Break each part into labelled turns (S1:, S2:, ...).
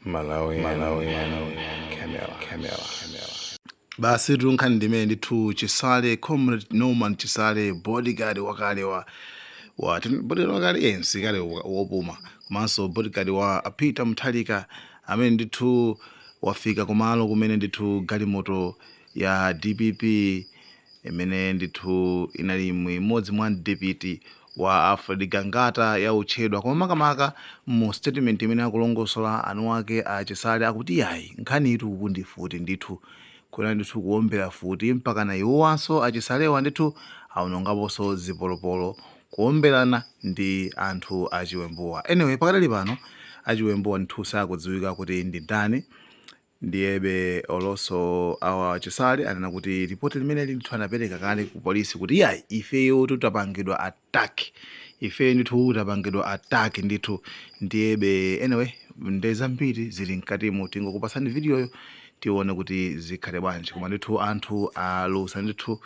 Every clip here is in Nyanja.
S1: Malawi, Malawi, Camera, Camera, Camera.
S2: Basi tunkhani ndimene ndithu Chisale, Comrade Norman Chisale, bodyguard wakale wa bodyguard wakale, msilikali wopuma komanso bodyguard wa Peter Mutharika, amene ndithu wafika kumalo kumene ndithu galimoto ya DPP imene ndithu inali imodzi mwa mdipiti wa Alfred Gangata yaotchedwa. Koma makamaka mu statement imene akulongosola anu ake a Chisale, akuti yayi, nkhani itu uku ndi futi ndithu, kuna ndithu kuombera futi, mpaka na iwowanso achisalewa ndithu aonongaponso zipolopolo kuomberana ndi anthu achiwembuwa. Anyway, pakadali pano achiwembuwa ndithu sakudziwika kuti ndi ndani. Ndiyebe olonso awa Chisale anena kuti ripoti limeneli ndithu anapereka kale ku polisi kuti iyayi, ifeyo tutapangidwa attack, ifeyo ndithu tapangidwa attack ndithu. Ndiyebe anyway, nde zambiri zili mkatimo, tingokupasani videoyo tione kuti zikhale bwanji. Koma ndithu anthu alusa ndithu,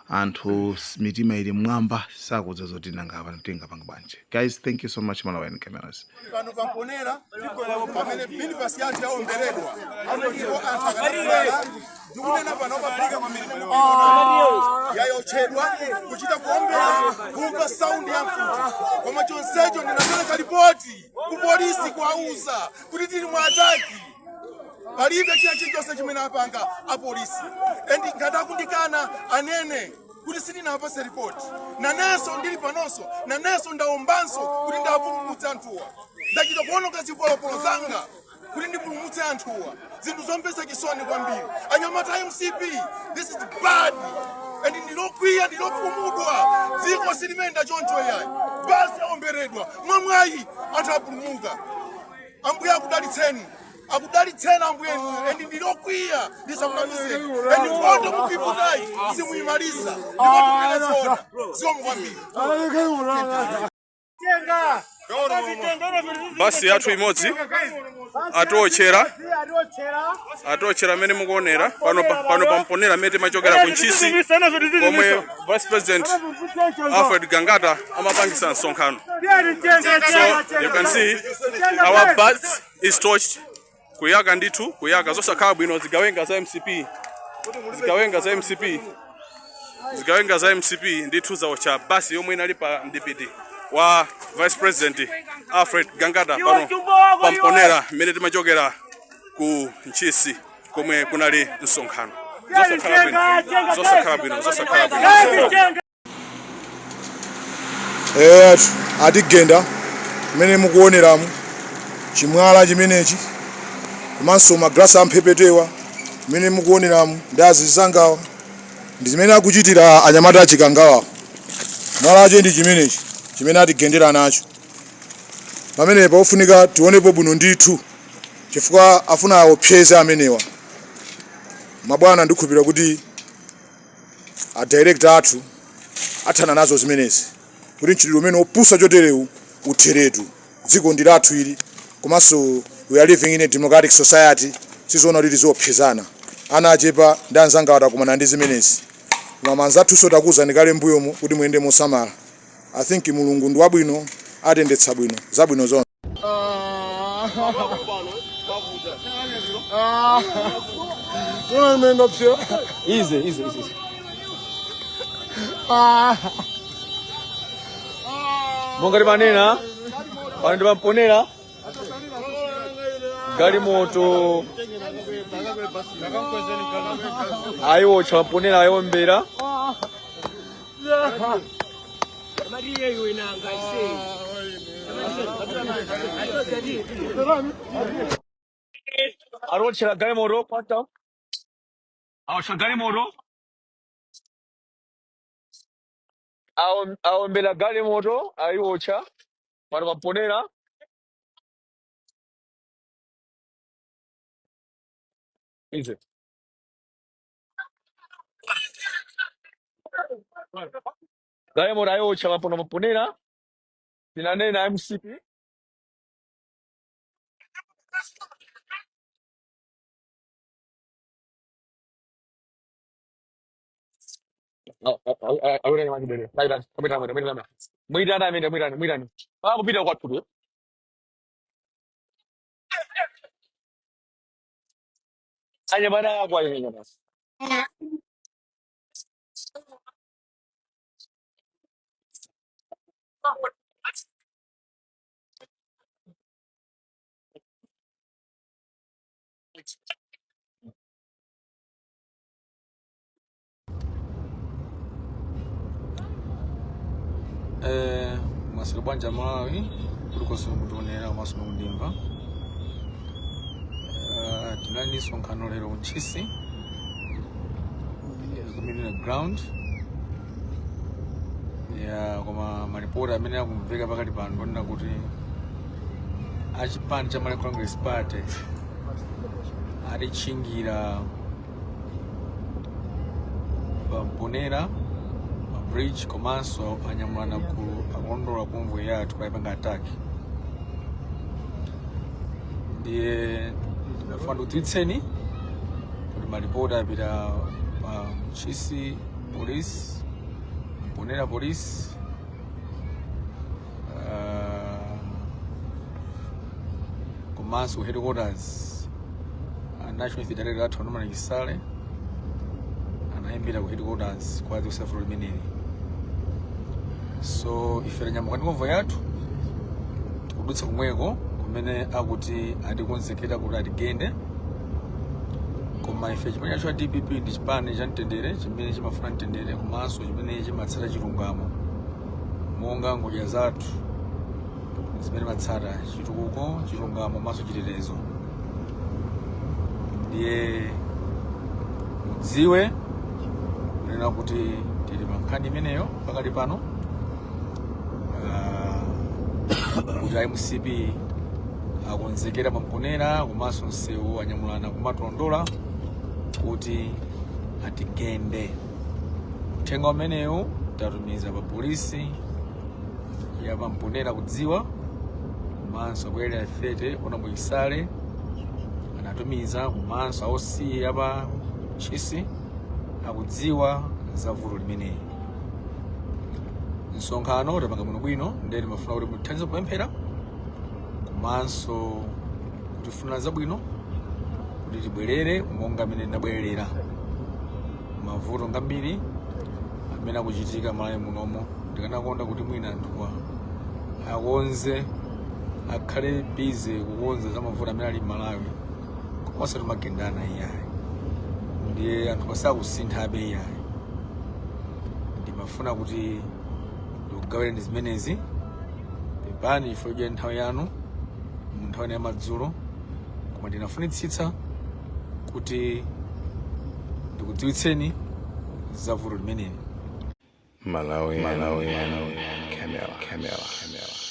S2: anthu mitima ili mwamba, sakudza zoti nanga pano tingapanga bwanji. Guys, thank you so much. Malawian Cameras.
S3: Pano pamponera pamene minibasi yathu yaomberedwa ndipo anthu akanafulala. Ndikunena pano pafika yayotchedwa, kuchita kuombera, kumva sound ya mfuti. Koma chonsecho ndinapereka ripoti ku polisi kuwauza kuti tili mu attack. Palibe china chilichonse chimene apanga apolisi, and ngati akundikana anene kuti sindinapase ripoti. Nanenso ndili panonso, nanenso ndaombanso kuti ndapulumutse anthuwa. Ndachita kuononga zipolopolo zanga kuti ndipulumutse anthuwa. Zinthu zomvetsa chisoni kwambiri. Anyamata a MCP, this is bad and ndilokwiya, ndilokhumudwa. Dziko silimenda choncho yayi. Basi yaomberedwa, mwamwayi anthu apulumuka. Ambuye akudalitseni, akudalitseni Ambuye. And ndilokwiya, ndisakunamizeni, and nkhondo mukuyiputayi simuyimaliza, ndipo tikunena zikomo kwambiri.
S4: Basi yathu imodzi atiotchera, atiotchera amene mukuonera pano pano pamponera amene timachokera ku Ntchisi komwe Vice President Alfred Gangata amapangisa msonkhano. So you can see our bus is torched, kuyaka ndithu, kuyaka zosakhala bwino. Zigawenga za MCP, zigawenga za MCP, zigawenga za MCP ndithu zaotcha basi yomwe inali pa mdipiti wa Vice President Alfred Gangata pano pamponera mmene timachokera ku Ntchisi komwe kunali msonkhano. Zosakhala bwino, zosakhala bwino, zosakhala bwino.
S3: Etu atigenda mmene mukuoneramu, chimwala chimenechi komanso maglasi amphepetewa mmene mukuoneramu ndi azizangawa ndi zimene akuchitira anyamata achikangawa. Mwalacho ndi chimenechi chimene atigendera nacho pamenepa. Ofunika tionepo bwino ndithu chifukwa afuna aopseze amenewa mabwana. Ndikhulupirira kuti a director athu athana nazo zimenezi kuti mchitidwe umene opusa choterewu utheretu. Dziko ndi lathu ili, komanso we are living in a democratic society. Sizoona kuti tiziopsezana. Ana achepa ndi anzanga atakumana ndi zimenezi, koma manzathunso takuwuzani kale mbuyomo kuti muyende mosamala. I think Mulungu ndi wabwino, atendetsa bwino, zabwino zonse.
S5: Easy, easy, easy. Monga timanena pano ndimamponera galimoto ayiwotcha pamponera, ayombera. Arotchera galimoto kwata, awotcha galimoto, awombera galimoto, ayiwotcha pano pamponera. Easy. Galimoto ayiwotcha pano pamponera. Tinanena MCP. Mwitana amene, mwitani, mwitani akupita kwathutu. Anyamata ako ayimenya basi.
S6: Mwaswera bwanji Malawi kulikonse mukutionera komanso mukundimva. Tinali ndi msonkhano lero ku Ntchisi, community ground ya, koma malipoti amene akumveka pakali pano ndionena kuti achipani cha Malawi Congress Party atitchingira pa Mponera pa bridge, komanso anyamulana gulu akulondola convoy yathu kuipanga attack. Ndiye ndimafuna ndikudziwitseni kuti malipoti apita pa Ntchisi Police, Mponera Police, komanso ku headquarters. National Youth Director athu Norman Chisale anayimbira ku headquarters kwa vuto limeneli. So ife tanyamuka ndi convoy yathu, tikudutsa kumweko kumene akuti atikonzekera kuti atigende. Koma ife chipani chathu cha DPP ndi chipani cha mtendere chimene chimafuna mtendere komanso chimene chimatsata chilungamo monga ngodya zathu zimene matsata chitukuko, chilungamo komanso chitetezo. Ndiye mudziwe kunena kuti tili pa nkhani imeneyo pakali pano, kuti MCP akonzekera pamponera komanso msewu anyamulana kumatilondola kuti atigende. Uthenga umenewu tatumiza pa polisi ya pamponera kudziwa, komanso ku Area 30 Honorable Chisale anatumiza, komanso OC apa Ntchisi akudziwa za vuto limeneli. Msonkhano tapanga bwinobwino, ndiye timafuna kuti muthandize kupemphera komanso kutifunira zabwino kuti tibwerere monga amene tinabwererera. Mavuto ngambiri amene akuchitika Malawi munomo, ndikanakonda kuti mwina anthuwa akonze, akhale busy kukonza za mavuto amene ali Malawi, koma osati magendana iyayi. Ndiye anthu asakusinthabe iyayi. Ndimafuna kuti ndikugawireni zimenezi. Pepani ifo idya nthawi yanu mu nthawi ya madzulo, koma ndinafunitsitsa kuti ndikudziwitseni za vuto limeneli.
S1: Malawi, Malawi, Camera, Camera, Camera.